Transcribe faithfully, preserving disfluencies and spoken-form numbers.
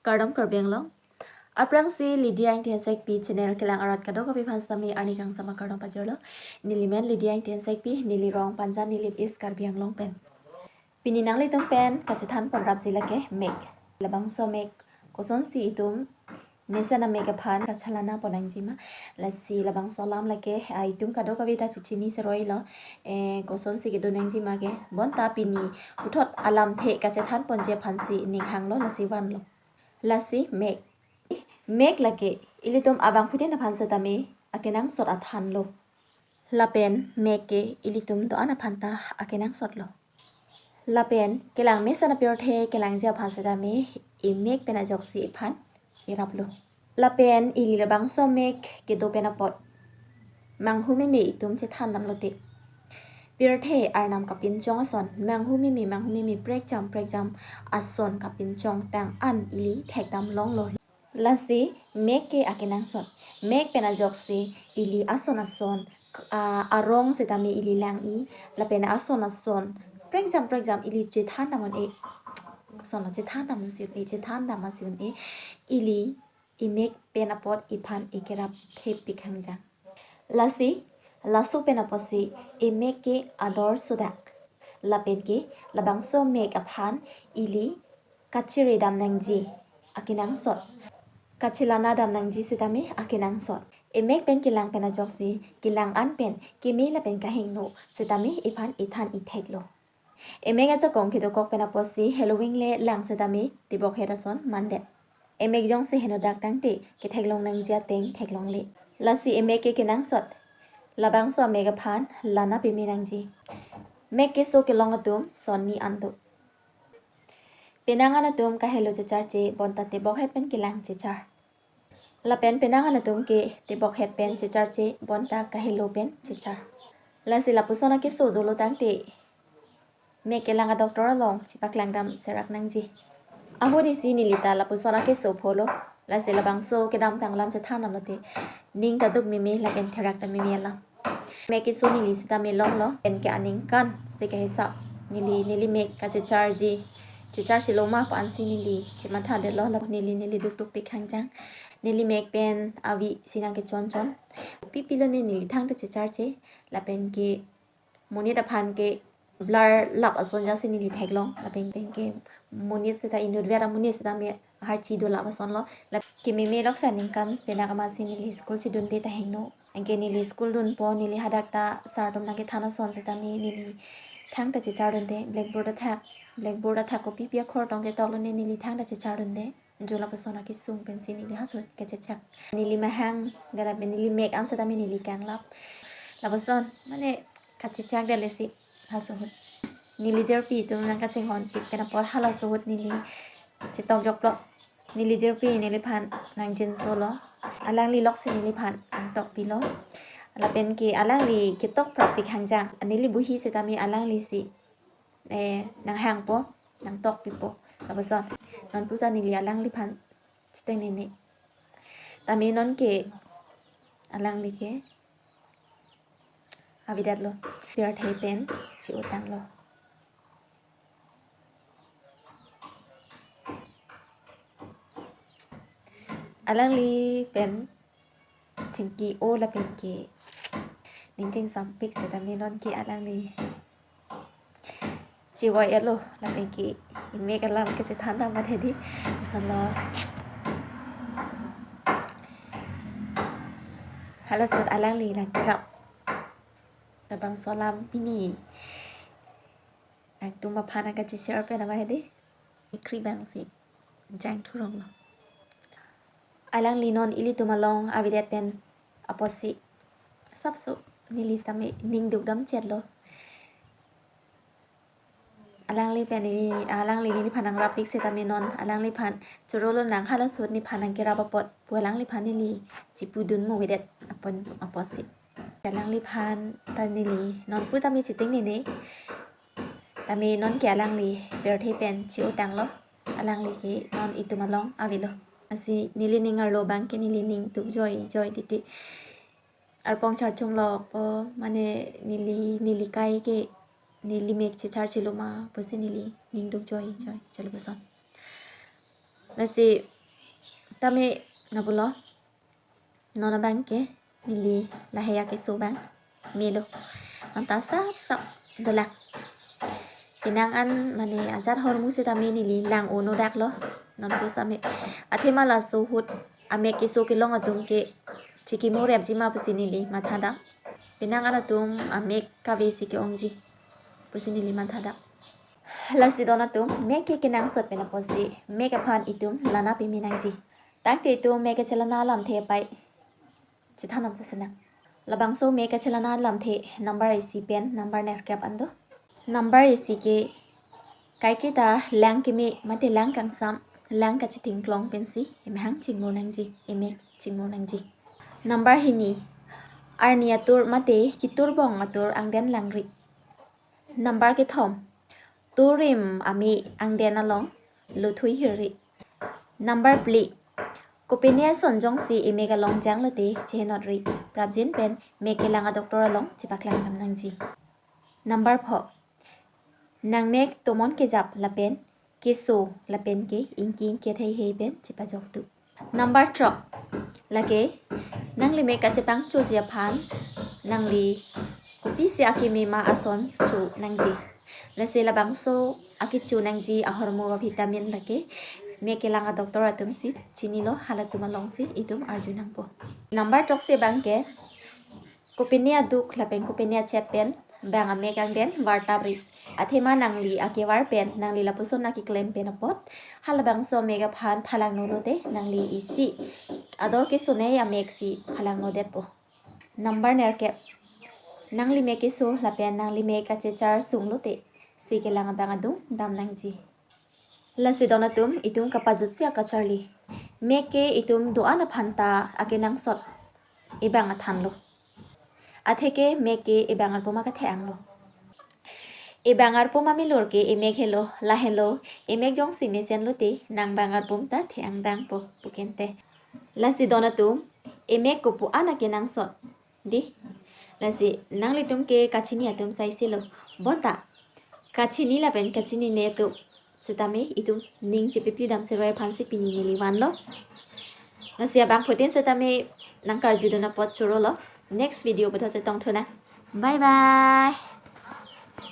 Kardom Karbi Anglong. Aphrangsi Lydia Ingti Hansekpi channel kelang arat kadokave aphan sitame arni kangsam akardom pajirlo. Neli men Lydia Ingti Hansekpi, neli rong Panjan, neli East Karbi Anglong pen. Pini nanglitum pen kachethan pon rapji lake mek. Labangso mek kosonsi itum mesen amek aphan kachelana pon nangjima. Lasi labangso alam lake, ah, itum kadokave ta chechini seroilo. Eh, kosonsi kedo nangjima ke. Bonta pini puthot alamthe kachethan ponji aphansi ning hanglo, lasi vanlo. Lasi mek. Mek lake ilitum abangphutin aphan sitame akenangsot athanlo. Lapen mek ke ilitum do-an aphan ta akenangsotlo. Lapen kelang mesen apirthe kelangji aphan sitame emek pen ajoksi iphan iraplo. Lapen ili labangso mek kedo pen apot manghumeme itum chethan damlote, pirthe arnam kapinchong ason, manghumeme, manghumeme, prekjam, prekjam ason kapinchong tang an ili thekdam longlo. Lasi mek ke akenangsot. Mek pen ajoksi ili ason ason, ah, arong sitame ili lang-i, lapen ason ason, prekjam prekjam ili chethan dam un-e. Kosonlo, chethan dam si un-e, chethan dam si un-e. Ili emek pen apot iphan ikerap thepik hangjang. Lasi, laso pen apotsi emek ke ador sodak. Lapen ke labangso mek aphan ili kachere dam nangji akenangsot. Kachelana dam nangji sitame akenangsot. Emek pen kelang pen ajoksi, kelang an pen keme lapen kahingno sitame iphan ithan itheklo. Emek ajakong kedokok pen apotsi halloween le lang sitame tebokhet ason mandet. Emek jongsi henodak tangte ketheklong nangji ateng theklongle. Lasi emek ke kenangsot. Labangso amek aphan lana peme nangji. Mek keso kelong atum sonni an do. Penang an atum kahelo checharche bonta tebokhet pen kelang chechar. Lapen penang an atum ke tebokhet pen checharche bonta kahelo pen chechar. Lasi lapuson akeso dolo tangte mek kelang a-doctor along chepaklang dam serak nangji. Ahut isi neli ta lapuson akeso pholo. Lasi labangso kedamtang alam chethan damlote ning ta duk meme lapen therak ta meme alam. Mek keso neli sitame longlo, pen ke aningkan si kahisap neli, neli mek kachecharji, checharchelo ma pu ansi neli chematha-detlo, lapu neli, neli dukdukpik hangjang. Neli mek pen avi si nangkechonchon. Pipilo ne neli thangta checharche, lapen ke monit aphan ke blur lap ason jasi neli theklong, lapen pen ke monit seta inutvet amonit sitame harchi do lap asonlo. Lap kememe loksa aningkan penang amatsi neli school chedunde ta hingno. Anke neli school dunpo, neli hadak ta sir atum nangkethan ason sitame neli thangta chechardunde, blackboard athak, blackboard athak kopi pi akhor tong ketoklo ne neli thangta chechardunde. Jo lapuson akesung pensi neli haso kachechak. Neli mahang, dala pen neli mek an sitame neli kanglap. Lapuson, mane kachechak dale si haso ahut. Neli jirpi atum nangkachinghonpik pen apot halaso ahut neli chetokjoklo. Neli jirpi neliphan nangjinsolo. Alangli loksi neliphan nangtokpilo. Lapen ke alangli ketok prapik hangjang. Neli buhi sitame alangli si, eh, nanghangpo, nangtokpipo. Lapuson, non puta neli alangliphan chitengnene. Tame non ke alangli ke avedetlo. Pirthe pen che-otanglo. Alangli pen chingki-o lapen ke ning chingsampik sitame non ke alangli chevoi-etlo lapen ke emek alam kachethan dam athedi. Kosonlo. Halaso ahut alangli nangkerap. Labangso alam pini nangtum aphan nangkacheshare pen dam athedi. Ikri bangsi jangthuronglo. Alangli non ilitum along avedet pen apotsi sapso neli sitame ning dukdam chetlo. Alangli pen neli, alangli neliphan nangrapik sitame non alangliphan chorolo nang halaso ahut nephan nangkerap apot pu alangliphan neli chepudun mo avedet apon apotsi. Alangliphan ta neli non pu tame chetengnene. Tame non ke alangli pirthe pen che-otanglo. Alangli ke non itum along avelo. Lasi neli ning arlo abang ke neli ning duk joijoi titi. Arpong charchunglokpo, mane neli, neli kai ke neli mek checharchelo ma pusi neli ning duk joijoi chelo puson. Lasi Tame napulo. Non abang ke neli lahei akeso abang melo. Anta sap sap dolang. Penang an mane ajat ahormu setame neli lang-o-no daklo. Non pusitame athema laso ahut amek keso kelong atum ke chikimo repji ma pusi neli mathadam. Penang an atum amek kave si ke-ongji pusi neli mathadam. Lasi don atum, mek ke kenangsot pen apotsi mek aphan itum lana peme nangji. Tangte itum mek kachelana alamthe apai chethan nangji senang. Labangso mek kachelana alamthe number isi pen number nerkep an do. Number isi ke kaiketa lang keme mate lang kangsam, lang kachethengklong pensi emahang chingmur nangji, emek chingmur nangji. Number hini, arni atur mate kiturbong atur angden langri. Number kethom, turim ame angden along lothui hirri. Number phli, kopine ason jongsi emek along janglote chehenotri, prapjin pen mek kelang adoctor along chepaklang dam nangji. Number pho, nangmek tomon kejap lapen keso lapen ke ingki ingket heihei pen chepajoktu. Number throk, lake nangli mek kachepangchoji aphan nangli kopisi akeme ma ason cho nangji. Lasi labangso akecho nangji ahormu avitamin lake mek kelang adoctor atumsi chinilo, halatum alongsi itum arju nangpo. Number throksi abang ke kopine aduk lapen kopine achet pen bang amek angden vartapri. Athema nangli akevar pen nangli lapuson akeklem pen apot halabangso amek aphan phalangno lote nangli isi ador kesonei amek si phalangno detpo. Number nerkep, nangli mek keso lapen nangli mek kachechar sunglote si kelang abang adung dam nangji. Lasi don atum, itum kapajutsi akacharli. Mek ke itum do-an aphanta akenangsot ebang athanlo. Atheke mek ke ebang arpum akethe-anglo. Ebang arpum amilur ke emek helo, lahelo, emek jongsi mesenlote nang bang arpum ta the-ang dangpo pukente. Lasi don atum, emek kopu-an akenangsot. Di, lasi nanglitum ke kachini atum saisilo. Bonta kachini lapen kachinine atum setame itum ning chepiplidam seroi aphansi pini neli vanlo. Lasi abangphutin setame nangkarjudun apot chorolo. Next video puthot chetongthu nang. Bye bye.